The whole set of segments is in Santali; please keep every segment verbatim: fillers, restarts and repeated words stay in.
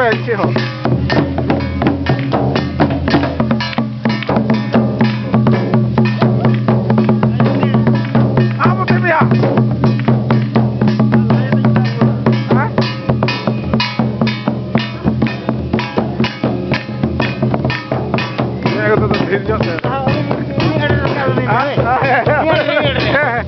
ᱪᱮᱫ ᱦᱚᱸ᱾ ᱟᱢ ᱚᱠᱚᱭ ᱢᱮᱭᱟ? ᱦᱮᱸ? ᱱᱤᱭᱟᱹ ᱠᱚᱫᱚ ᱫᱚ ᱵᱷᱤᱲ ᱧᱚᱜ ᱛᱮ᱾ ᱦᱮᱸ?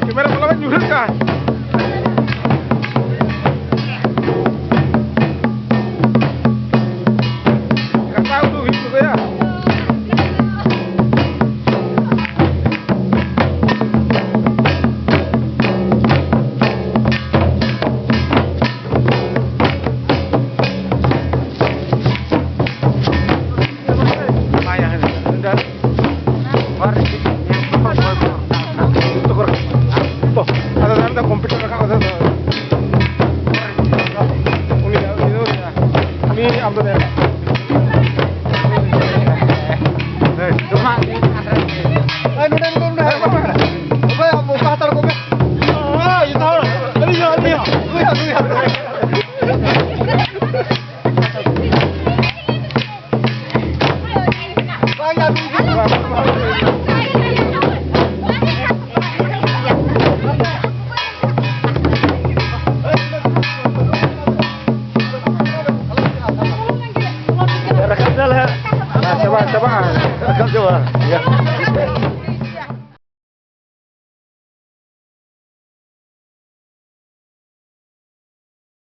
ᱠᱮᱢᱮᱨᱟ ᱵᱟᱞᱟ ᱵᱮᱱ ᱧᱩᱨᱦᱟᱹᱜ ᱠᱟᱱ᱾ ᱠᱟᱴᱟ ᱩᱰᱩᱠ ᱦᱩᱭᱩᱜ ᱛᱟᱯᱮᱭᱟ᱾ ᱡᱚᱛᱚ ᱠᱚ ᱨᱟᱠᱟᱵ ᱠᱟᱱᱟ᱾ ᱛᱚ, ᱟᱫᱚ ᱛᱟᱭᱚᱢ ᱛᱮ ᱠᱚᱢᱯᱤᱭᱩᱴᱟᱨ ᱨᱟᱠᱟᱵ ᱠᱟᱛᱮ ᱫᱚ ᱩᱱᱤ, ᱩᱱᱤ ᱫᱚ ᱩᱱᱤ ᱟᱢ ᱫᱚ ᱫᱟᱭᱟ᱾ ᱦᱮᱸ, ᱱᱚᱰᱮ, ᱱᱚᱰᱮ, ᱱᱚᱰᱮ᱾ ᱚᱠᱚᱭ ᱟᱢ ᱚᱠᱟ ᱦᱟᱛᱟᱲ ᱠᱚᱜᱮ? ᱡᱚᱛᱚ ᱦᱚᱲ, ᱟᱹᱞᱤᱧ ᱦᱚᱸ, ᱟᱹᱞᱤᱧ ᱦᱚᱸ᱾ ᱱᱩᱭ ᱦᱚᱸ, ᱱᱩᱭ ᱦᱚᱸ᱾ ᱨᱟᱠᱟᱵ ᱪᱟᱞᱟᱜ᱾ ᱪᱟᱵᱟ, ᱪᱟᱵᱟ᱾ ᱨᱟᱠᱟᱵ ᱪᱟᱵᱟ᱾